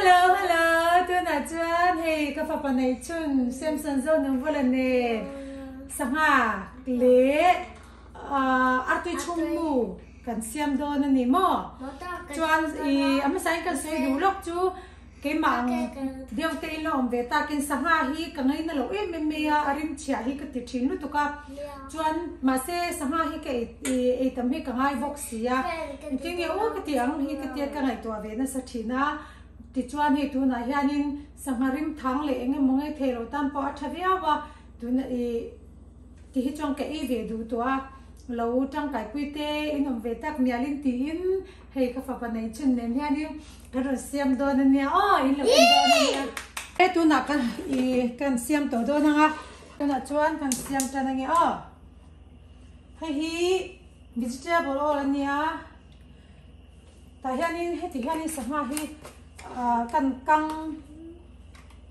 Hello hello tunah chuan hei ka fapa nei chhun Samson Zonunvula nen sangha leh artui chhungmu kan siam dawn a ni maw? Chuan ih a hmasa in kan sawi duh lawk chu keimah ang deuh te in la awm ve takin sangha hi ka ngaina loh em em mai a, a rim chhiah hi ka ti thin lutuk a, chuan mahse sangha hi ka ei ei tam hi ka ngai bawk si a, engtin nge aw ka tih ang hi ka tia ka ngaihtuah ve nasa thin a, tichuan hei tunah hianin sangha rim thang leh eng emaw ngei thei lo tan pawh a tha viau a, tuna ih. Ti hi chuan ka ei ve duh tawh a, lo tangkaipui te in awm ve tak mialin tiin hei ka fapa nei chhun nen hianin kan rawn siam dawn a nia aw in lo en dawn a nia. He tunah kan ih kan siam tawh dawn ang a, tunah chuan kan siam tan ange aw. Hei hi vegetable oil a nia, tah hianin heti hianin sangha hi ah kan kang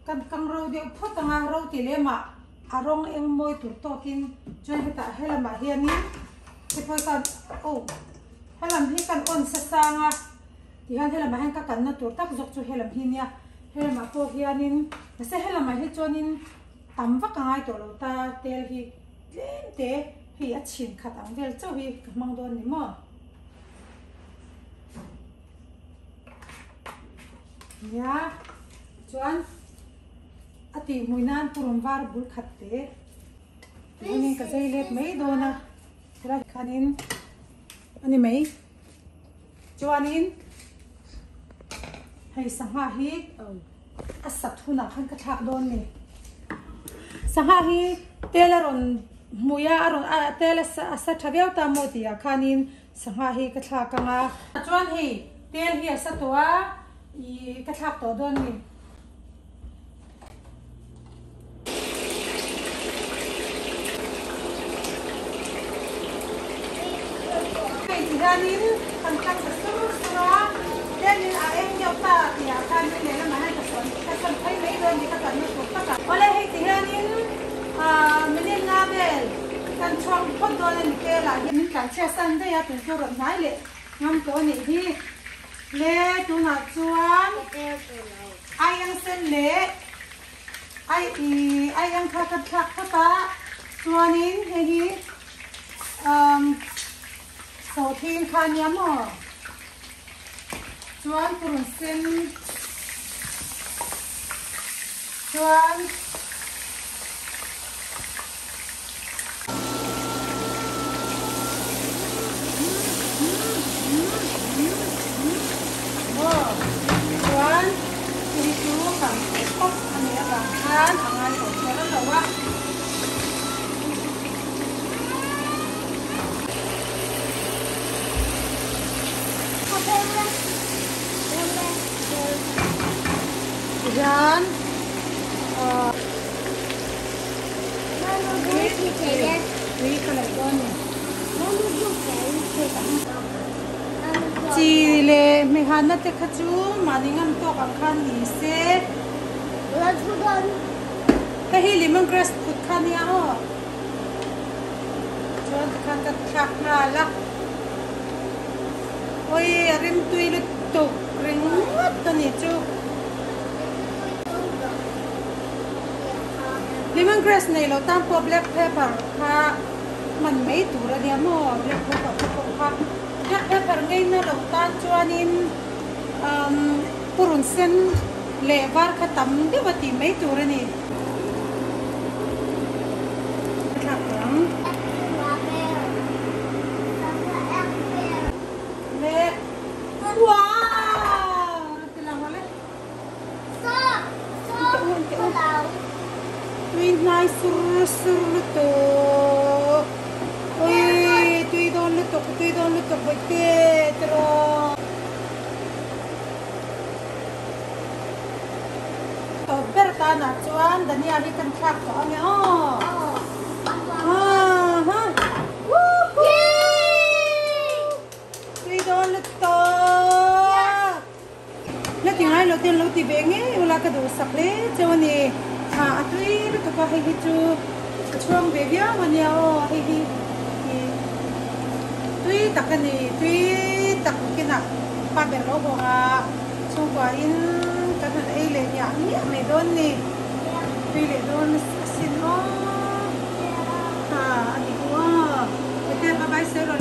kan kang ro deuh phawt ang a, ro tih lemah. A rawng eng mawi tur tawkin chuan hetah helamah hianin hetipawi khan oh helam hi kan on sa sang a tihian helamah hian ka kanna tur tak zawk chu helam hi nia helamah pawh hianin mahse helamah hi chuanin tam vak a ngai tawh lo ta tel hi tlem te hei a chhin khat ang vel chauh hi ka hmang dawn ni maw nia chuan. A tih hmui nan purun var bul khat te tihianin ka zai let mai dawn a helai khanin a ni mai chuanin hei sangha hi a sat hunah khan ka thlak dawn ni sangha hi tel a rawn hmui a a rawn a tel a sa tha viau ta maw tih ah khanin sangha hi ka thlak ang a chuan hei tel hi a sa tawh a ih ka thlak tawh dawn ni. Hei ti hianin kan tlang ta sur sur a, tlemin a eng deuh ta tih ah khanin lehlamah hian ka sawn ka sawn phei mai dawn ni ka kalna tur tak a. Awle hei ti hianin ah minute nga vel kan chhuak phawt dawn a ni tel ah hian. Min tlanchhia san daih a tun chu rawn hnai leh ngam tawh a nih hi. Le tunah chuan aiang sen leh ai ih aiang kha ka thlak phawt a chuanin hei hi umm sawhthing kha a nia maw chuan purun sen chuan. Chuan tui chu kan teh phawt a nih avang khan a ngai tawh kher lo a. Tihian ahh. Tui ka laih dawn ni. Chi leh hmeihanna te kha chu mahni ngam tawk ang khan ni se. Hei hi lemon grass phut kha nia aw. Chuan tikhan ka thlak nghal a. Awi a rimtui lutuk ringawt a nih chu. Lemongrass nei loh tan pawh black pepper kha hman mai tur a nia maw black pepper te pawh kha black pepper ngei na loh tan chuanin umm purun sen leh var kha tam deuh a tih mai tur a ni. Thlak tawh ang. Leh wow! Ti lang rawh le. Tui hnai sur sur lutuk ui tui dawn lutuk tui dawn lutuk bawihte tiraw. Tawp ber tanah chuan Dania hi kan thlak tawh ange aw. Tui dawn lutuk. La ti ngai lo ten lo ti ve ngei ula ka duhsak hle cheu a ni. Ha a tui lutuk a hei hi chu ka chhuang ve viau a nia aw hei hi ih tui tak a ni tui tak kinah pa ber lo bawk a chhungkua in kan. kan han ei leh miah miah mai dawn ni. Tui leh dawn asin aw. Kha a ni u aw. Tete bye bye sawi rawh le.